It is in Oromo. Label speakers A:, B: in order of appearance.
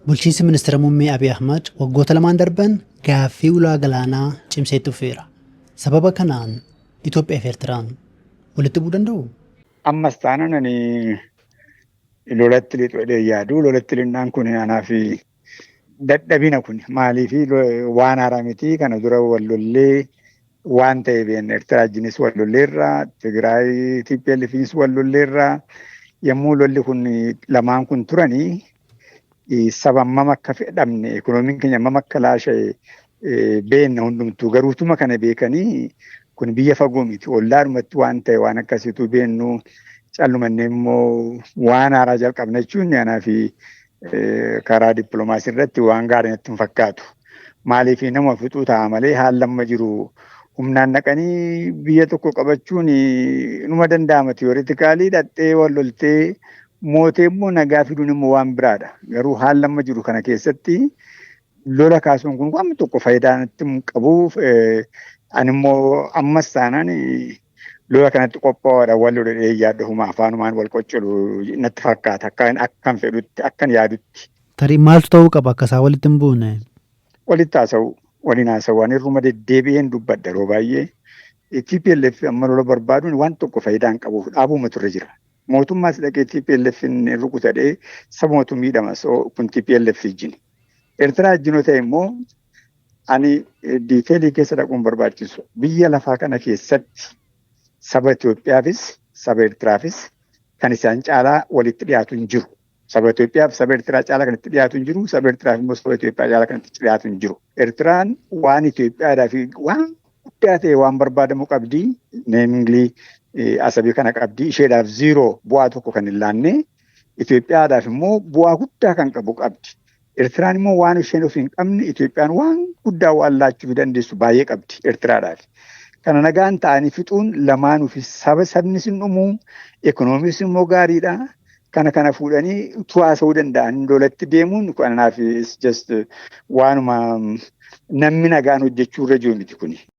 A: Bulchiinsi ministeera muummee Abiy Ahmad waggoota 2n darban gaaffii ulaa galaanaa cimsee itti fufeera. Sababa kanaan Itoophiyaa fi Eertiraan walitti bu'uu danda'u?
B: Ammas taanaan ani lolatti lixu jedhee yaadu. Lolatti linnaan kun anaaf dadhabina kun maaliif waan haaraa miti. Kana dura wal lollee waan ta'e beekna. Eertiraa wajjinis wal lolleerra, Tigraay TPLFinis wal lolleerra. Yommuu lolli kun lamaan kun turanii saba hammam akka fedhamne, ikoonomiin keenya hammam akka laasha'e beekna hundumtuu. Garuutuma kana beekanii kun biyya fagoo miti. Ollaadhumatti waan ta'e waan akkasiitu beennu callumannee immoo waan haaraa jalqabna jechuun anaaf karaa dippiloomaasii irratti waan gaarii natti hin fakkaatu. Maaliif nama fixuu ta'a malee haalli amma jiru humnaan naqanii biyya tokko qabachuun numa danda'ama. Theoretically dhaqxee wal loltee mootee immoo nagaa fiduun immoo waan biraadha. Garuu haalli amma jiru kana keessatti lola kaasuun kun waan tokko faayidaa natti hin qabu. Ani immoo ammas taanaan lola kanatti qophaa'uudha wal lola yaaddu afaanumaan wal qoccolu natti fakkaata akkan fedhutti, akkan yaadutti.
A: Tarii maaltu ta'uu qaba akka isaan walitti hin buune?
B: Walitti haasa'u, waliin haasa'u. Ani irruma deddeebi'een dubbadha yeroo baay'ee. TPLF amma lola barbaaduun waan tokko faayidaa hin qabuuf dhaabuma turre jira. Mootummaas dhaqee TPLF hin rukutadhee sabumatu miidhama kun TPLF wajjin. Eertiraa wajjin yoo ta'e immoo ani detail keessa dhaquun barbaachisu. Biyya lafaa kana keessatti saba Itoophiyaafis saba Eertiraafis kan isaan caalaa walitti dhiyaatu hin jiru. Saba Itoophiyaaf saba Eertiraa caalaa kan itti dhiyaatu hin jiru. Saba Eertiraaf immoo saba Itoophiyaa caalaa kan itti dhiyaatu hin jiru. Eertiraan waan Itoophiyaadhaaf waan guddaa ta'e waan barbaadamu qabdi. Namely Asabii kana qabdi. Isheedhaaf zero, bu'aa tokko kan hin laanne. Itoophiyaadhaaf immoo bu'aa guddaa kan qabu qabdi. Eertiraan immoo waan isheen of hin qabne Itoophiyaan waan guddaa waan laachuu dandeessu baay'ee qabdi Eertiraadhaaf. Kana nagaan ta'anii fixuun lamaanuuf saba sabnis hin dhumuu, ikoonomiis immoo gaariidha. Kana fuudhanii utuu haasa'uu danda'an lolatti deemuun kanaaf just waanuma namni nagaan hojjechuu irra jiru miti kuni.